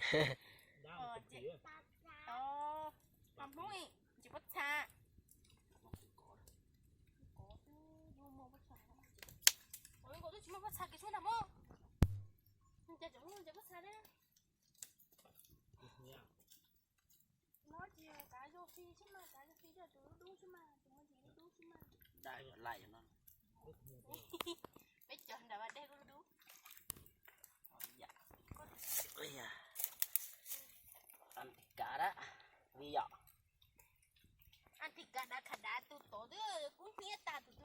Hmoob tsis pob txha. Tsis muaj pob txha kev suab ntag mog. Cas tseem muaj pob txha thiab. No ces kav yog fi xwb mas, kav yog fi coj tus dub dub xwb mas, tus muaj ntsig dub dub xwb mas. Peb cov nram Vaj Dej dub dub. Kav dab, vi yom. Ab, tig kav dav khav dav tus tod twb kub hnyiab tag tus